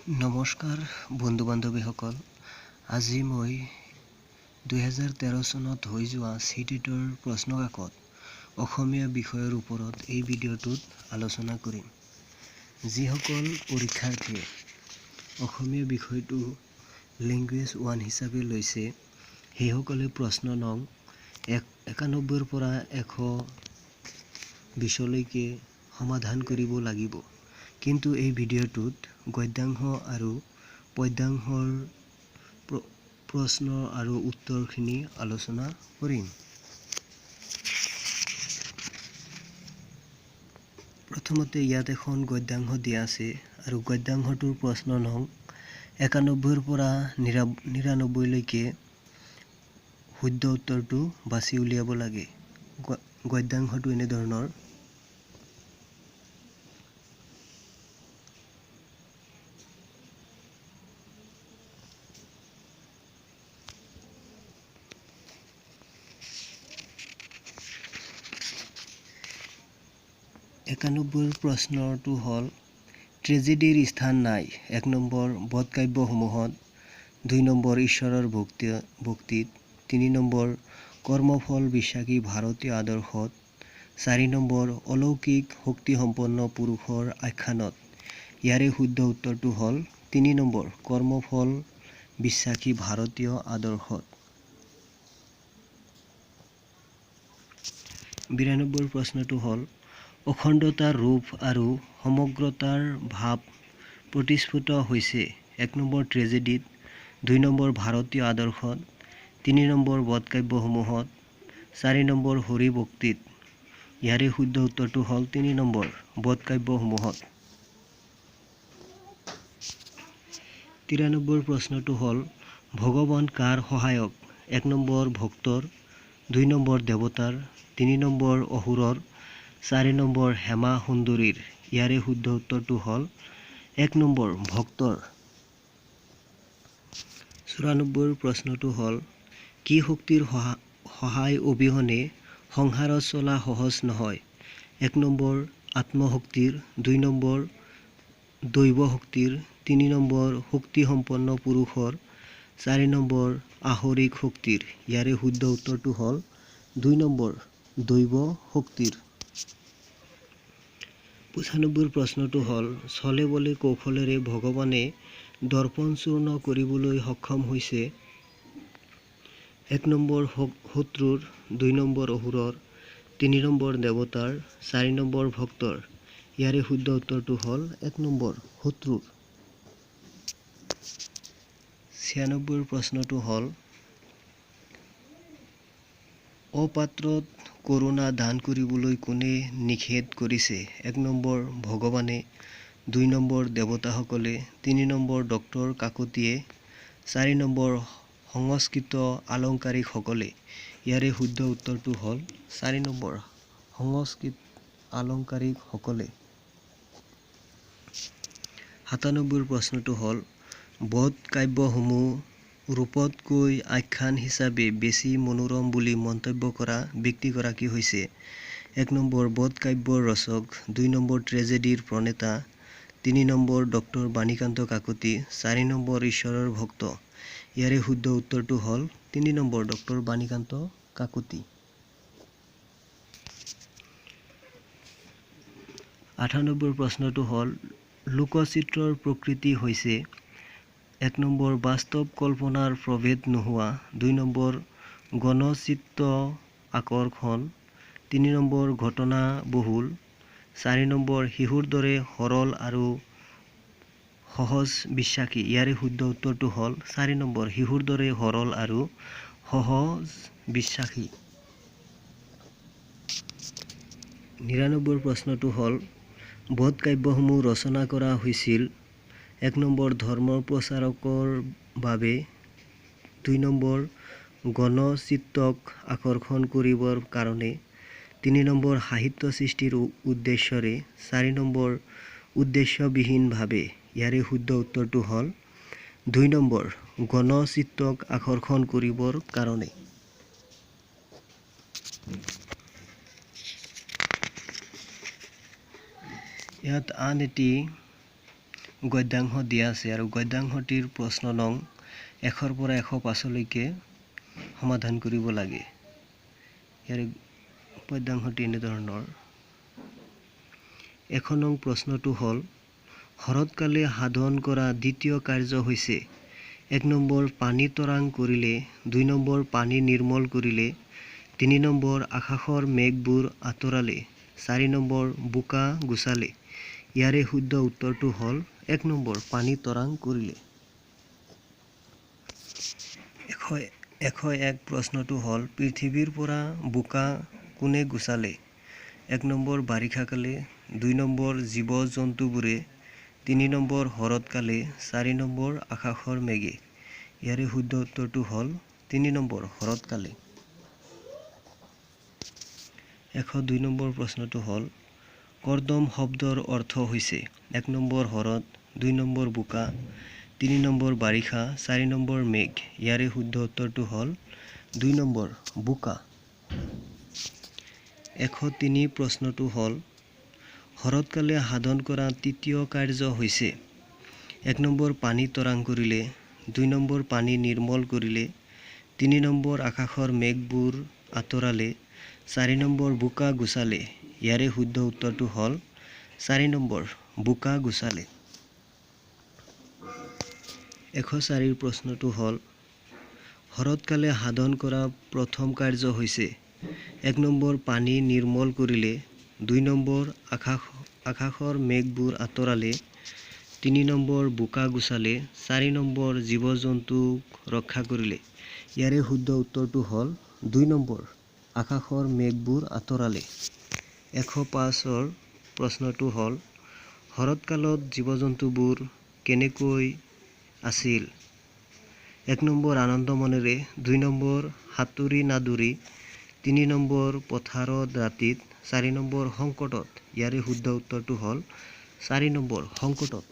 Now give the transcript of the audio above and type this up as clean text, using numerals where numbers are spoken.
নমস্কাৰ বন্ধু বান্ধৱীসকল, আজি মই 2013 চনত হৈ যোৱা চিটেটৰ প্ৰশ্নকাকত অসমীয়া বিষয়ৰ ওপৰত এই ভিডিঅ'টোত আলোচনা কৰিম। যিসকল পৰীক্ষাৰ্থীয়ে অসমীয়া বিষয়টো লেংগুৱেজ 1 হিচাপে লৈছে, সেইসকলে প্ৰশ্ন নং 91ৰ পৰা 120লৈকে সমাধান কৰিব লাগিব। কিন্তু এই ভিডিঅ'টোত গদ্যাংশ আৰু পদ্যাংশৰ প্ৰশ্ন আৰু উত্তৰখিনি আলোচনা কৰিম। প্ৰথমতে ইয়াত এখন গদ্যাংশ দিয়া আছে আৰু গদ্যাংশটোৰ প্ৰশ্ন নং 91ৰ পৰা 99লৈকে শুদ্ধ উত্তৰটো বাছি উলিয়াব লাগে। গদ্যাংশটো এনেধৰণৰ: 91 প্ৰশ্নটো হ'ল, ট্ৰেজেডিৰ স্থান নাই 1 নম্বৰ বধকাব্যসমূহত, 2 নম্বৰ ঈশ্বৰৰ ভক্তিত, 3 নম্বৰ কৰ্মফল বিশ্বাসী ভাৰতীয় আদৰ্শত, 4 নম্বৰ অলৌকিক শক্তিসম্পন্ন পুৰুষৰ আখ্যানত। ইয়াৰে শুদ্ধ উত্তৰটো হ'ল 3 নম্বৰ কৰ্মফল বিশ্বাসী ভাৰতীয় আদৰ্শত। 92 প্ৰশ্নটো হ'ল, অখণ্ডতাৰ ৰূপ আৰু সমগ্ৰতাৰ ভাৱ প্ৰতিস্ফুট হৈছে 1 নম্বৰ ট্ৰেজেডিত, 2 নম্বৰ ভাৰতীয় আদৰ্শত, 3 নম্বৰ বধকাব্যসমূহত, 4 নম্বৰ হৰিভক্তিত। ইয়াৰে শুদ্ধ উত্তৰটো হ'ল 3 নম্বৰ বধকাব্যসমূহত। 93 প্ৰশ্নটো হ'ল, ভগৱান কাৰ সহায়ক? 1 নম্বৰ ভক্তৰ, 2 নম্বৰ দেৱতাৰ, 3 নম্বৰ অসুৰৰ, 4 নম্বৰ হেমা সুন্দৰীৰ। ইয়াৰে শুদ্ধ উত্তৰটো হ'ল 1 নম্বৰ ভক্তৰ। 94 প্ৰশ্নটো হ'ল, কি শক্তিৰ সহায় অবিহনে সংসাৰত চলা সহজ নহয়? 1 নম্বৰ আত্মশক্তিৰ, 2 নম্বৰ দৈৱ শক্তিৰ, 3 নম্বৰ শক্তিসম্পন্ন পুৰুষৰ, 4 নম্বৰ আসৰিক শক্তিৰ। ইয়াৰে শুদ্ধ উত্তৰটো হ'ল 2 নম্বৰ দৈৱ শক্তিৰ। 95 প্ৰশ্নটো হ'ল, চলে বলে কৌশলেৰে ভগৱানে দৰ্পণ চূৰ্ণ কৰিবলৈ সক্ষম হৈছে 1 নম্বৰ শত্ৰুৰ, 2 নম্বৰ অসুৰৰ, 3 নম্বৰ দেৱতাৰ, 4 নম্বৰ ভক্তৰ। ইয়াৰে শুদ্ধ উত্তৰটো হ'ল 1 নম্বৰ শত্ৰুৰ। 96 প্ৰশ্নটো হ'ল, অপাত্ৰত কৰুণা দান কৰিবলৈ কোনে নিষেধ কৰিছে? 1 নম্বৰ ভগৱানে, 2 নম্বৰ দেৱতাসকলে, 3 নম্বৰ ডক্টৰ কাকতিয়ে, 4 নম্বৰ সংস্কৃত আলংকাৰিকসকলে। ইয়াৰে শুদ্ধ উত্তৰটো হ'ল 4 নম্বৰ সংস্কৃত আলংকাৰিকসকলে। 97 প্ৰশ্নটো হ'ল, বধ কাব্যসমূহ ৰূপতকৈ আখ্যান হিচাপে বেছি মনোৰম বুলি মন্তব্য কৰা ব্যক্তিগৰাকী হৈছে 1 নম্বৰ বধ কাব্যৰ ৰচক, 2 নম্বৰ ট্ৰেজেডিৰ প্ৰণেতা, 3 number doctor Banikanta Kakati, 4 number ঈশ্বৰৰ ভক্ত। ইয়াৰে শুদ্ধ উত্তৰটো হ'ল 3 নম্বৰ ডক্টৰ বাণীকান্ত কাকতি। 98 প্ৰশ্নটো হ'ল, লোকচিত্ৰৰ প্ৰকৃতি হৈছে 1 নম্বৰ বাস্তৱ কল্পনাৰ প্ৰভেদ নোহোৱা, 2 নম্বৰ গণচিত্ত আকৰ্ষণ, 3 নম্বৰ ঘটনাবহুল, 4 নম্বৰ শিশুৰ দৰে সৰল আৰু সহজ বিশ্বাসী। ইয়াৰে শুদ্ধ উত্তৰটো হ'ল 4 নম্বৰ শিশুৰ দৰে সৰল আৰু সহজ বিশ্বাসী। 99 প্ৰশ্নটো হ'ল, বধ কাব্যসমূহ ৰচনা কৰা হৈছিল 1 নম্বৰ ধৰ্ম প্ৰচাৰকৰ বাবে, 2 নম্বৰ গণচিত্তক আকৰ্ষণ কৰিবৰ কাৰণে, 3 নম্বৰ সাহিত্য সৃষ্টিৰ উদ্দেশ্যৰে, 4 নম্বৰ উদ্দেশ্যবিহীনভাৱে। ইয়াৰে শুদ্ধ উত্তৰটো হ'ল 2 নম্বৰ গণচিত্তক আকৰ্ষণ কৰিবৰ কাৰণে। ইয়াত আন এটি গদ্যাংশ দিয়া আছে আৰু গদ্যাংশটিৰ প্ৰশ্ন নং 1ৰ পৰা 105লৈকে সমাধান কৰিব লাগে। ইয়াৰে পদ্যাংশটি এনেধৰণৰ। 100 নং প্ৰশ্নটো হ'ল, শৰৎকালে সাধন কৰা দ্বিতীয় কাৰ্য হৈছে 1 নম্বৰ পানী তৰাং কৰিলে, 2 নম্বৰ পানী নিৰ্মল কৰিলে, 3 নম্বৰ আকাশৰ মেঘবোৰ আঁতৰালে, 4 নম্বৰ বোকা গুচালে। ইয়াৰে শুদ্ধ উত্তৰটো হ'ল 1 নম্বৰ পানী তৰাং কৰিলে। 101 প্ৰশ্নটো হ'ল, পৃথিৱীৰ পৰা বোকা কোনে গুচালে? 1 নম্বৰ বাৰিষাকালে, 2 নম্বৰ জীৱ জন্তুবোৰে, 3 নম্বৰ শৰৎকালে, 4 নম্বৰ আকাশৰ মেঘে। ইয়াৰে শুদ্ধ উত্তৰটো হ'ল 3 নম্বৰ শৰৎকালে। 102 নম্বৰ প্ৰশ্নটো হ'ল, কৰ্দম শব্দৰ অৰ্থ হৈছে 1 নম্বৰ শৰৎ, 2 নম্বৰ বোকা, 3 নম্বৰ বাৰিষা, 4 নম্বৰ মেঘ। ইয়াৰে শুদ্ধ উত্তৰটো হ'ল 2 নম্বৰ বোকা। 103 প্ৰশ্নটো হ'ল, শৰৎকালে সাধন কৰা তৃতীয় কাৰ্য হৈছে 1 নম্বৰ পানী তৰাং কৰিলে, 2 নম্বৰ পানী নিৰ্মল কৰিলে, 3 নম্বৰ আকাশৰ মেঘবোৰ আঁতৰালে, 4 নম্বৰ বোকা গুচালে। ইয়াৰে শুদ্ধ উত্তৰটো হ'ল 4 নম্বৰ বোকা গুচালে। 104 প্ৰশ্নটো হ'ল, শৰৎকালে সাধন কৰা প্ৰথম কাৰ্য হৈছে 1 নম্বৰ পানী নিৰ্মল কৰিলে, 2 নম্বৰ আকাশৰ মেঘবোৰ আঁতৰালে, 3 নম্বৰ বোকা গুচালে, 4 নম্বৰ জীৱ জন্তুক ৰক্ষা কৰিলে। ইয়াৰে শুদ্ধ উত্তৰটো হ'ল 2 নম্বৰ আকাশৰ মেঘবোৰ আঁতৰালে। 105ৰ প্ৰশ্নটো হ'ল, শৰৎকালত জীৱ জন্তুবোৰ কেনেকৈ আছিল? 1 নম্বৰ আনন্দ মনেৰে, 2 নম্বৰ সাঁতুৰি নাদুৰি, 3 নম্বৰ পথাৰত ৰাতিত, 4 নম্বৰ সংকটত। ইয়াৰে শুদ্ধ উত্তৰটো হ'ল 4 নম্বৰ সংকটত।